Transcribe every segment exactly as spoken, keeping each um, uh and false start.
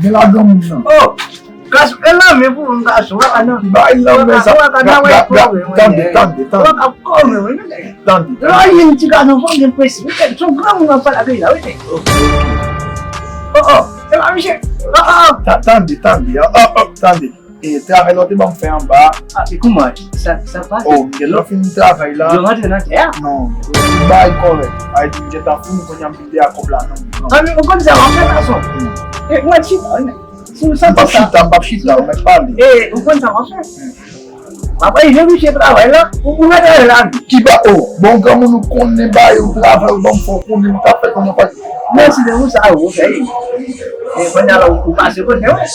Gen la granmoun nan. Oh, gason, e lanmen pou mwen, gason. Wè pa nan. Bay lanmen sa. Wè pa nan, wè pa nan. Tande, tande, tande. Wè pa kòm mwen, mwen. Tande. Lè w jwenn ti gason, fò w gen prensip. Wi, se yon granmoun ap pale avè la, wi. Oh, oh. E pa misye. Oh, oh. Ta-, tande, tande. Oh, oh, tande. E travay la w te ban m fè anba. Ah, e kouman? Sa, sa pase? Oh, m gentan fin travay la. Yo rantre nan tè a? Non. Bay kòrèk. Ay di m gentan fou, m kounye a m vin deyò kòb la nan men. Ah, men ou konn sa w ap fè, gason? E mwen chita, wi. Si w santi sa. M p ap chita, m p ap chita, ou mèt pale. E ou konn sa w ap fè? M ap rive misye travay la, ou, ou mèt ale la. Ki ba, oh, bon, granmoun ou konnen bay ou travay, ou ban m fè w konnen, m t ap fè kòman pa. Mèsi de ou sa, ou fè. E kounye a la, ou, ou pase kote, wi.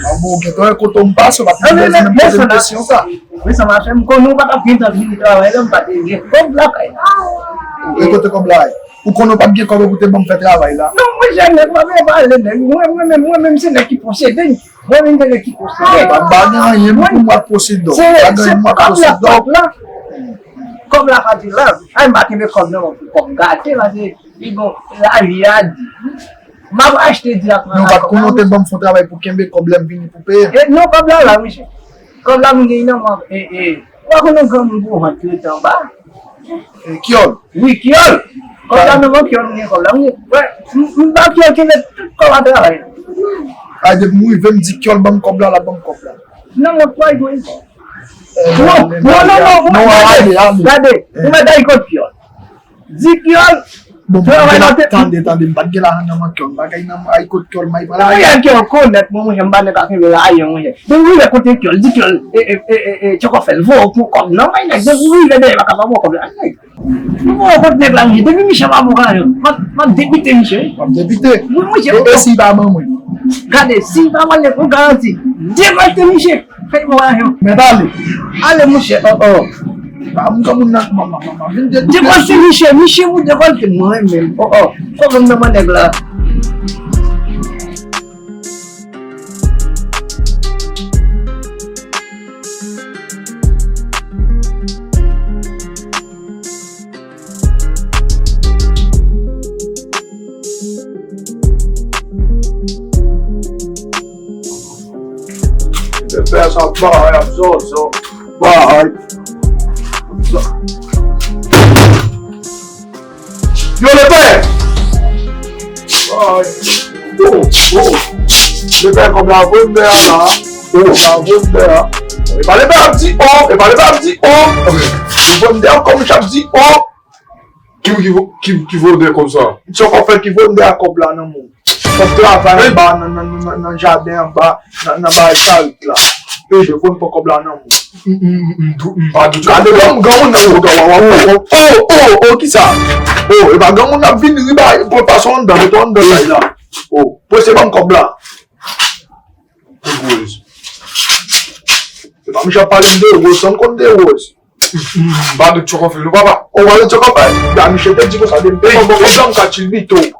Ah bon, gentan wè kote m pase, w pa t bezwen menm poze m kesyon sa. Wi, sa mache, m konnen ou pa t ap gentan vini travay la, m pa te gen kòb lakay la. E kote kòb la ye? Ou konnen w pa t gen kòb epi w te ban m fè travay la? Non, mwen, jèn nèg, mwen, mwen pale nèg. Mwen, mwen menm, mwen menm, se nèg ki posede. Mwen menm, se nèg ki posede. Ah, pa, pa gen anyen pou mwen posede. Se, pa gen anyen pou mwen posede. Kòb la, kòb la, pa di la. Ay, m pa kenbe kòb nan men pou kòb gate, paske li bon, lavi a di. M ap achte di ak. Non, pa t konnen w te ban m fè yon travay pou kenbe kòb lè m vini pou peye. E, non, kòb la la, misye. Kòb la m gen nan men, e, e. Ou pa konn yon granmoun gwo vant ki rete anba? E, kyòl. Wi, kyòl. Kòb la nan men kyòl, m gen kòb la. M, wè, m, m ba kyòl kenbe tout kòb a travay la. A, depi m rive, m di kyòl, ban m kòb la, l ap ban m kòb la. Non, non, pa gen. Non, non, non, non, ale, ale. Gade, ou mèt al kot kyòl. Di kyòl. Bon, travay la te. Tande, tande, m pa t gen lajan nan men kyòl. Bagay nan men, ay kot kyòl, may pral. Mwen, kyòl konèt mwen, mwen, m pa nèg ka kenbe la, ayen, mwen. Depi w rive kote kyòl, di kyòl, e, e, e, e, e, tchòkòfèl, voye w pou kòb nan men nèg. Depi w rive dèyè, pa ka ba w kòb la. Ay, nèg. Mwen, w kot nèg la, mwen, depi misye pa bon ka yo, m ap, m ap depite misye. M ap depite. Wi, misye. E, e si l pa ban mwen? Gade, si l pa ban mwen, ou garanti. Depite misye. Fè bon ajan. Mèt ale. Ale, monchè, oh, oh. Pa m granmoun nan, m, m, m, m vin de. Devòlte misye, misye ou devòlte mwen menm. Oh, oh. Kòman m nan nèg la? Lepè sa bay ap zozo, bay. Yo, lepè! Bay. Oh, oh. Lepè, kòb la vòlè a la. Oh, la vòlè a. E pa lepè ap di oh, e pa lepè ap di oh. Vòlè kòb ap di oh. Ki, ki, ki, ki vòlè kòb sa? Se yon kòb fè ki vòlè a kòb la nan men w. Kòb travay anba, nan, nan, nan, nan, nan jaden anba, nan, nan bagay charit la. E, yo konn pran kòb la nan men w. M, m, m, m, m pa dout. Gade granmoun, granmoun nan, oh, oh, oh, oh, oh, oh, kisa? Oh, e pa granmoun ap vin ri ba, pran pase w anndan, mete w anndan kay la. Oh, prese ban m kòb la. Rose. Se pa misye ap pale m de Rose, sa m konn de Rose. M pa dout tchòkòfèl, non, papa. Ou pa dout tchòkòfèl? Gade, misye te di konsa, depi m te konn bon konsa, m ka tchilbite w.